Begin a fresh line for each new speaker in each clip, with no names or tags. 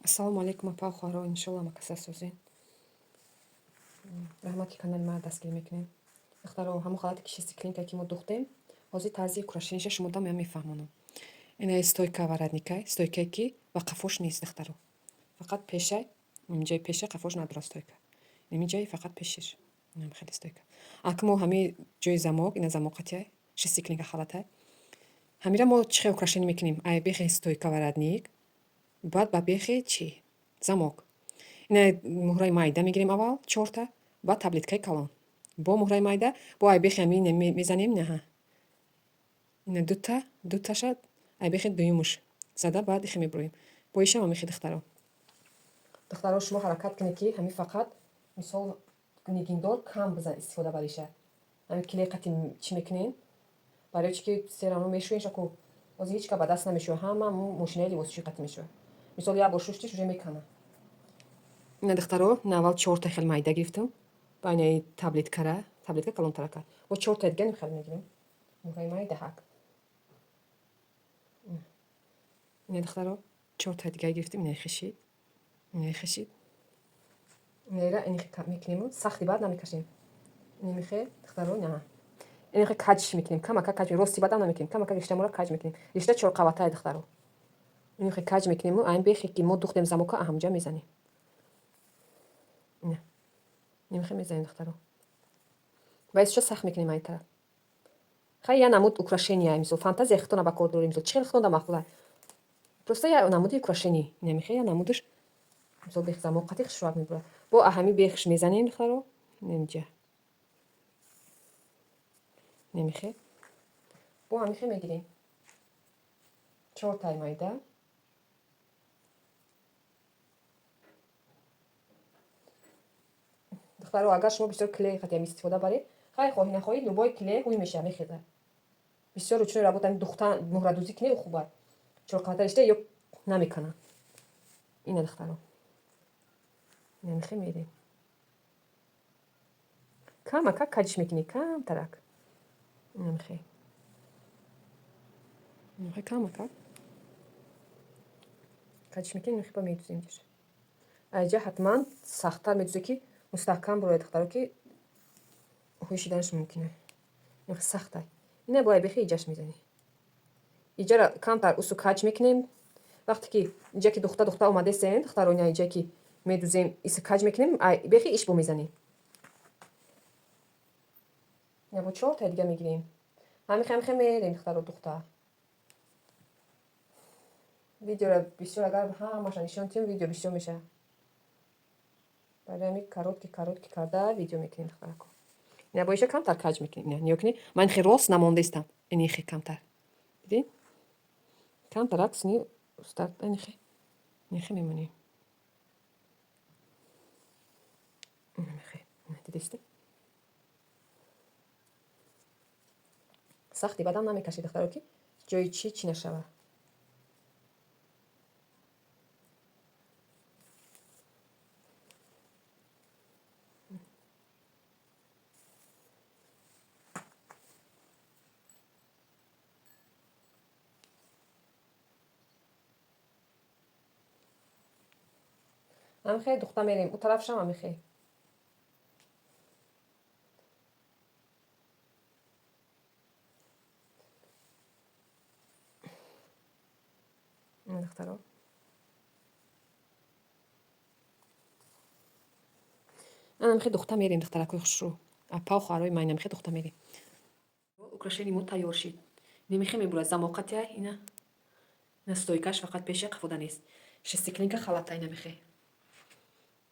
Ассалому алайкум, апа, хоҳаро, иншолло ҳама каса созен. Раҳмат, ки канали мара дастгирӣ мекунед. Духтаро, ҳамон халате ки шестиклинка ки мо духтем, ҳозир тарзи украшениша шумо дам я мефаҳмонам. Ина стойка воротникай, стойкае ки ба қафош нест, духтаро. Фақат пешай, инҷои пеша қафош надорад стойка. Инҷои фақат пешиш. Инам хеле стойка. Ака мо ҳами ҷои замок, ина замок қатиай, шестиклинка халатай. Ҳамира мо чӣ хел украшение мекунем? Ай бехи стойка воротник, баъд ба бехи чӣ? Замок. Ина муҳраи майда мегирем аввал, чорта, баъд таблеткаи калон. Бо муҳраи майда, бо айбехи ҳамин мезанем, наҳа. Ина дута, дуташа айбехи дуюмуш зада, баъд ихе мебуроем. Бо ишам ҳамихи, духтаро. Духтаро, шумо ҳаракат кунед, ки ҳамин фақат мисол нигиндор кам бизан истифода бариша. Ҳамин клей қати чӣ мекунем? Барои чӣ ки серамо мешӯем шаку ҳозир ҳеҷ ка ба даст намешӯяд, ҳама мошинаи либосшӯӣ қати мешӯяд. Мисол як бор шуштиш, уже мекана. Ина, духтаро, ина аввал чорта хел майда гирифтам. Ба инаи таблеткара, таблетка калонтарака. Бо чорта дига хел мегирем. Муҳраи майдаҳак. Ина, духтаро, чорта дига гирифтем, инаи хишид. Инаи хишид. Инаира инихе мекунему, сахти баъд намекашем. Инихе, духтаро, ина. Инихе каҷ мекунем, камака каҷ, рости баъдам намекунем, камака риштамора каҷ мекунем. Ришта чорқаватае, духтаро. Инихе каҷ мекунему, айн бехе ки мо духтем замока, аҳамҷа мезанем. Ина. Инихе мезанем, духтаро. Ва исча сахт мекунем айн тараф. Хай, я намуд украшения, мисол фантазия хитона ба кор дорем, мисол чӣ хел хитона мақбула. Просто я намуди украшение. Инамихе я намудаш, мисол бех замок қати хушрак мебурад. Бо аҳами бехш мезанем, духтаро. Инамиҷа. Инамихе. Бо ҳамихе мегирем. Чортай майда. Духтаро, агар шумо бисёр клей қатиам истифода баред, хай, хоҳӣ нахоҳӣ, любой клей ҳуй мешавад, мехезад. Бисёр ручной работа духтан, муҳрадӯзӣ кунед, хуба. Чорқавата ришта ё намекунад. Ина, духтаро. Инамихе мерем. Камака каҷш мекунӣ, камтарак. Инамихе. Инамихе камака. Каҷш мекунем, инамихе ба медӯзем ҷоша. Айҷа ҳатман сахттар медӯзе, ки мустаҳкам бурояд, духтаро, ки ҳуй шиданаш мумкин. Инамихе сахтай. Ина бояд бехи иҷаш мезанӣ. Иҷара камтар усу каҷ мекунем. Вақте ки иҷа ки духта духта омадесен, духтаро, ина иҷа ки медӯзем, иса каҷ мекунем, ай бехи иш бо мезанем. Ина бо чорта дига мегирем. Ҳамихе ҳамихе мерем, духтаро, духта. Видеоро бисёр агар ҳамаша нишон диҳем, видео бисёр мешавад. Барои ҳамин короткий короткий карда видео мекунем, духтарако. Ина бо иша камтар каҷ мекунем. Ина нигоҳ кунед, ман хе рост намондаистам. Инихе камтар. Дидед? Камтарак сини устар инихе. Инихе мемонем. Инихе. Дидесте? Сахти бадам намекашед, духтаро, ки ҷои чӣ чӣ нашавад. Ҳамихе духта мерем, ӯ тарафшам ҳамихе. Духтаро. Анамихе духта мерем, духтаракои хушрӯ. Апау хоҳарои ман, инамихе духта мерем. Украшение мо тайёр шид. Немихе мебурад замок қатия, ина. Ина стойкаш фақат пеша, қафода нест. Шестиклинка халата инамихе.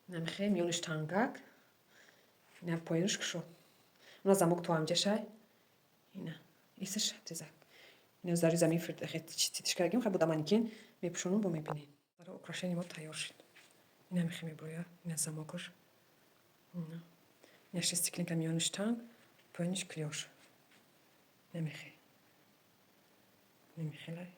Инамихе миёниш тангак. Ина поёниш кушод. Уна замок то ҳамҷашай. Ина исаш тезак. Ина зари замин титиш кардагим, хай буда манекен мепӯшонам, бо мебинед. Украшение мо тайёр шид. Инамихе мебурояд, ина замокаш. Ина. Ина шестиклинка миёниш танг, поёниш клёш. Намихе. Намихелай.